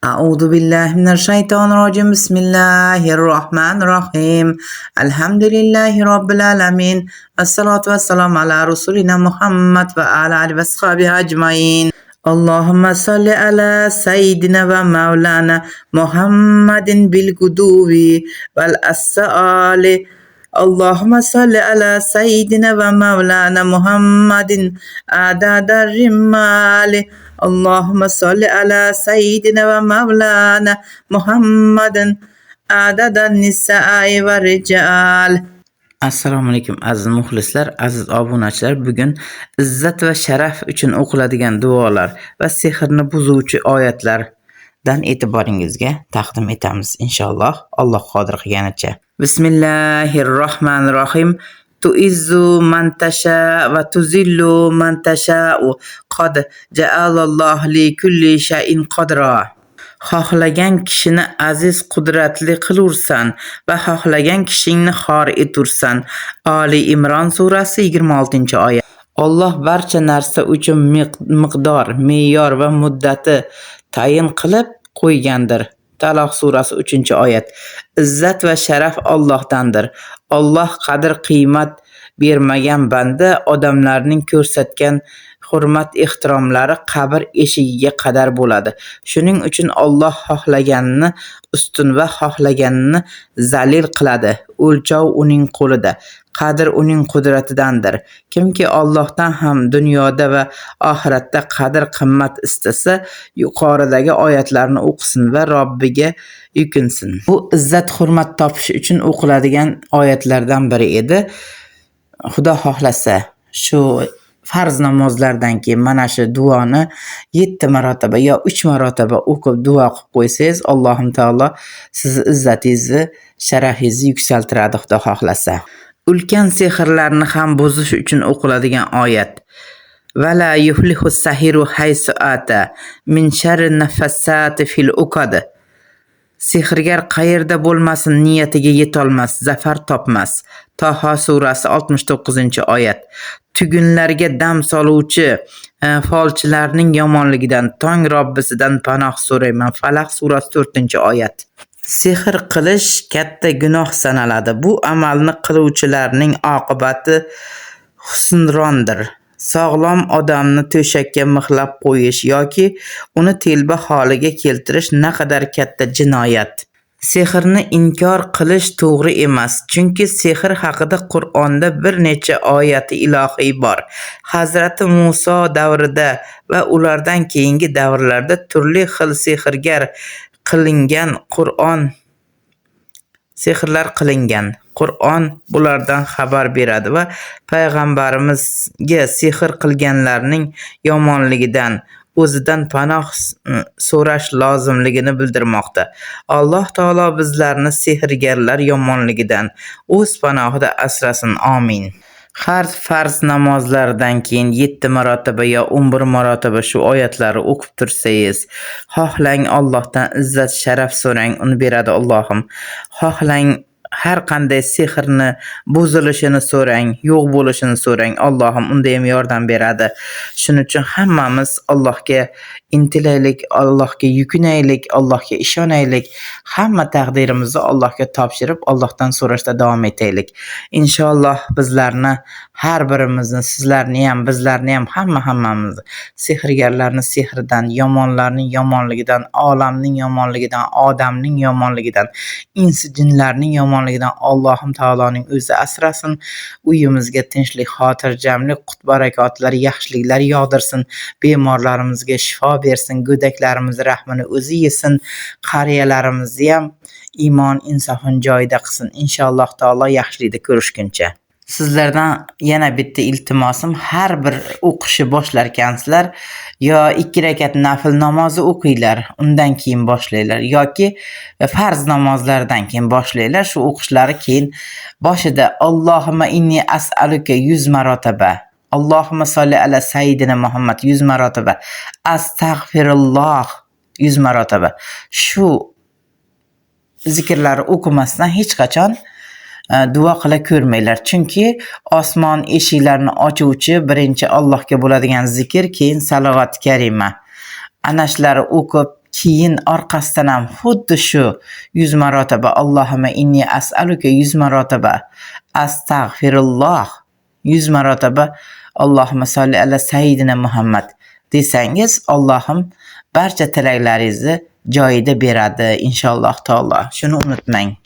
A'udhu billahi minash shaytonir rojim. Bismillahir rohmanir rohim. Alhamdulillahi robbil alamin. Assalatu vassalamu ala rasulina Muhammad va ala alihi va ashabihi ajmain. Allohumma solli ala sayyidina va mavlana Muhammadin bil guduvi val asali. Allohumma solli ala sayyidina va mavlana Muhammadin adadar rimmali. Allohumma solli ala sayyidina va mavlana Muhammadin adadan nisai va rijal. Assalomu alaykum aziz muxlislar, aziz obunachilar. Bugun izzat va sharaf uchun o'qiladigan duolar va sehrni buzuvchi oyatlardan e'tiboringizga taqdim etamiz inshaalloh, Alloh qodir qilganicha. Bismillahirrohmanirrohim. Tuizzu man tasha va tuzillu man tasha'u qad ja'alallohu li kulli shay'in qadra. Xohlagan kishini aziz qudratli qilursan va xohlagan kishingni xor etursan. Ali Imron surasi 26-oyat. Alloh barcha narsa uchun miqdor, me'yor va muddati tayin qilib qo'ygandir. Taloq surasi 3-oyat. Izzat va sharaf Allohdandir. Alloh qadr-qiymat bermagan banda odamlarning ko'rsatgan hurmat ehtiromlari qabr eshigiga qadar bo'ladi. Shuning uchun Alloh xohlaganini ustun va xohlaganini zalil qiladi. O'lchov uning qo'lida, qadr uning qudratidandir. Kimki Allohdan ham dunyoda va oxiratda qadr-qimmat istasa, yuqoridagi oyatlarni o'qisin va Robbiga yukinsin. Bu izzat hurmat topish uchun o'qiladigan oyatlardan biri edi. Xudo xohlasa shu farz namozlardan keyin mana shu duoni 7 marotaba yo 3 marotaba o'qib duo qilib qo'ysangiz, Allohim taolo sizni izzatingizni, sharafingizni yuksaltiradi Xudo xohlasa. Ulkan sehrlarni ham buzish uchun o'qiladigan oyat. Va la yuflihu sahiru haysu ata min sharri nafassati fil uqad. Sehrgar qayerda bo'lmasin niyatiga yetolmas, zafar topmas. Taho surasi 69-oyat. Tugunlarga dam soluvchi folchilarning yomonligidan tong Robbisidan panoh so'rayman. Falaq surasi 4-oyat. Sehr qilish katta gunoh sanaladi. Bu amalni qiluvchilarning oqibati husnrondir. Sog'lom odamni to'shakka mixlab qo'yish yoki uni telba holiga keltirish naqadar katta jinoyat. Sehrni inkor qilish to'g'ri emas, chunki sehr haqida Qur'onda bir necha oyati ilohiy bor. Hazrati Muso davrida va ulardan keyingi davrlarda turli xil sehrgar qilingan Qur'on sehrlar qilingan. Qur'on bulardan xabar beradi va payg'ambarimizga sehr qilganlarning yomonligidan o'zidan panoh so'rash lozimligini bildirmoqda. Alloh taolo bizlarni sehrgarlar yomonligidan o'z panohida asrasin. Amin. Har farz namozlardan keyin 7 marotaba yo 11 marotaba shu oyatlarni o'qib tursangiz, xohlang Allohdan izzat sharaf so'rang, uni beradi Allohim. Xohlang har qanday sehrni buzilishini so'rang, yo'q bo'lishini so'rang, Allohim unda ham yordam beradi. Shuning uchun hammamiz Allohga intilaylik, Allohga yukinaylik, Allohga ishonaylik. Hamma taqdirimizni Allohga topshirib, Allohdan so'rashda davom etaylik. Inshaalloh bizlarni har birimizni, sizlarni ham, bizlarni ham, hammamizni sehrgarlarning sehridan, yomonlarning yomonligidan, olamning yomonligidan, odamning yomonligidan, insi jinlarning yomonligidan Allohim taoloning o'zi asrasin. Uyimizga tinchlik, xotirjamlik, qut barakotlar, yaxshiliklar yog'dirsin. Bemorlarimizga shifo bersin, go'daklarimiz rahmini o'zi yesin, qariyalarimizni ham iymon insofini joyida qilsin. Inshaalloh taolo yaxshilikda ko'rishguncha. Sizlardan yana bitta iltimosim, har bir o'qishni boshlarkansizlar yo 2 rakat nafl namozi o'qinglar, undan keyin boshlanglar yoki farz namozlardan keyin boshlanglar. Shu o'qishlari keyin boshida Allohumma inni as'aluka 100 marotaba, Allohumma solli ala sayyidina Muhammad 100 marotaba, astag'firulloh 100 marotaba. Shu zikrlarni o'qimasdan hech qachon duo qila ko'rmanglar. Chunki osmon eshiklarini ochuvchi birinchi Allohga bo'ladigan zikr, keyin salovat karima. Ana shularni o'qib Keyin orqasidan ham xuddi shu 100 marotaba "Allohumma inni as'aluka" 100 marotaba, "Astag'firulloh" 100 marotaba, "Allohumma solli ala sayyidina Muhammad" desangiz, Allohim barcha tilaklaringizni joyida beradi inshaalloh taolo. Shuni unutmang.